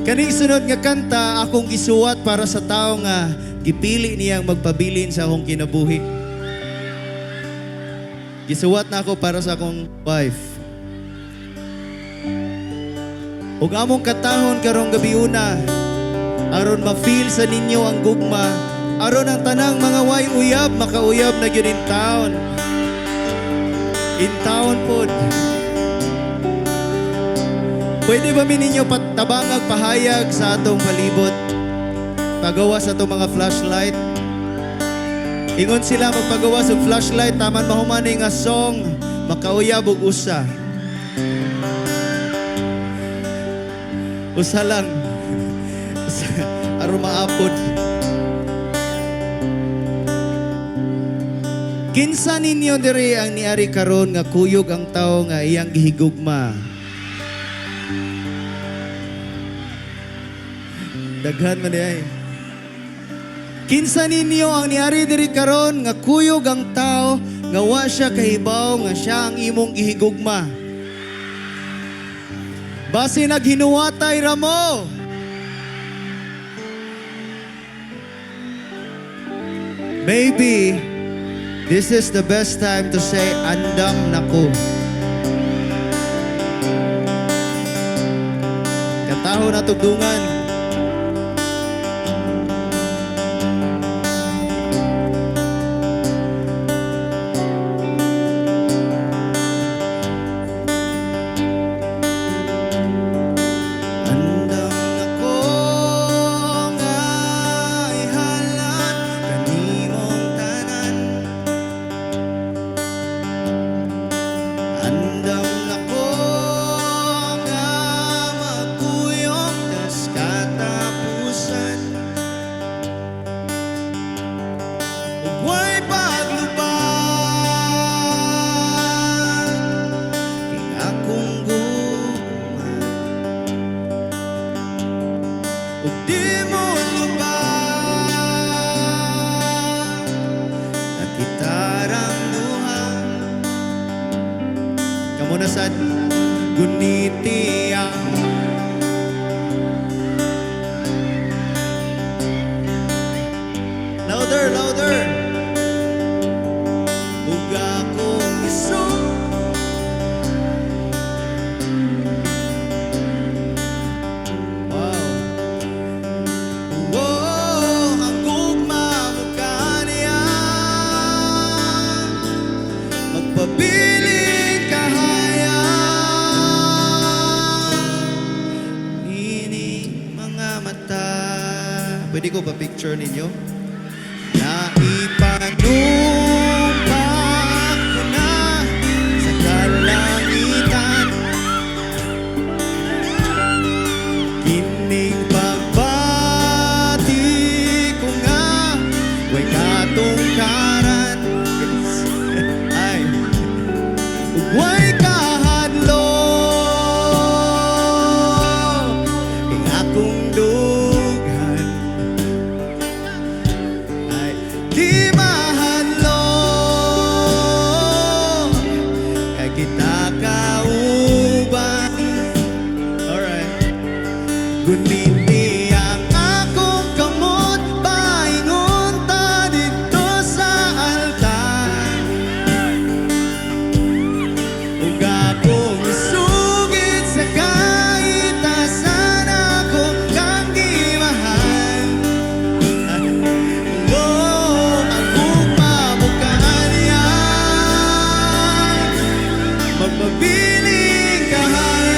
Kaning sunod nga kanta akong gisuwat para sa tao nga gipili niyang magpabilin sa akong kinabuhi. Gisuwat na ako para sa akong wife. Ug among katahon karong gabiuna, aron ma-feel sa ninyo ang gugma, aron ang tanang mga way uyab makauyab na gyud in town. In town pod. Pwede ba mi ninyo patabangag pahayag sa atong palibot? Pagawa sa atong mga flashlight. Ingon sila magpagawa sa flashlight, taman mahuman nga song, makauyab og usa. Usa lang. Aron maapod. Kinsa ninyo diri ang niari karon nga kuyog ang tawo nga iyang gihigugma? Daghan man diay. Kinsa ninyo ang niari diri karon nga kuyog ang tawo nga wa siya kahibaw nga siya ang imong gihigugma? Basi naghinuwatay ra mo. Maybe this is the best time to say andam nako. Kantaho na tugdungan. Andam nako nga ihalat kanimong tanan. Andam nako nga magkuyog tas katapusan. Ug way paglubad king akong gugma. Ug di mo lubad na kitarang duha. Kamo na sad guniti ang louder, louder. Ug akong isu. Wow. Oh, ang gugma mo kaniya magpabiling kahayag ining mga mata. Pwede ko ba picture ninyo? Naipanumpa ko na sa kalangitan kining pagbati ko nga way katungkaran. Ay, ug way kahadlok ing akong dughan. Ay, di mahadlok kay kita kauban. Alright. Guniti ang akong kamot paingon ta didto sa altar. Ug akong isugid sa kahitasan ako kang gimahal. Oh, ang gugma mo kaniya magpabiling kahayag.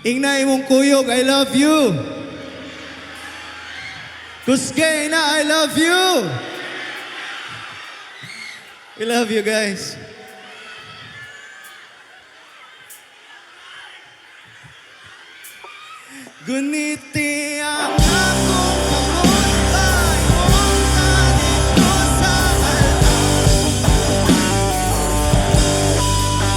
Ingna imong kuyog, "I love you." Kusge na, "I love you." We love you guys. Guniti ang akong kamot paunta didto sa altar.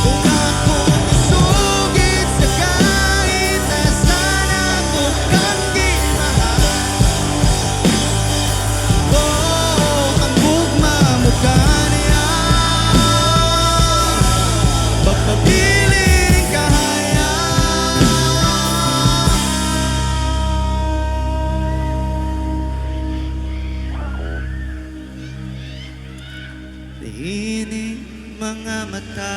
Kung akong isugid sa kahit asa nako kang gimahal. Oh, ang gugma mo kaniya pagpabilin kahayag. Ini mga mata.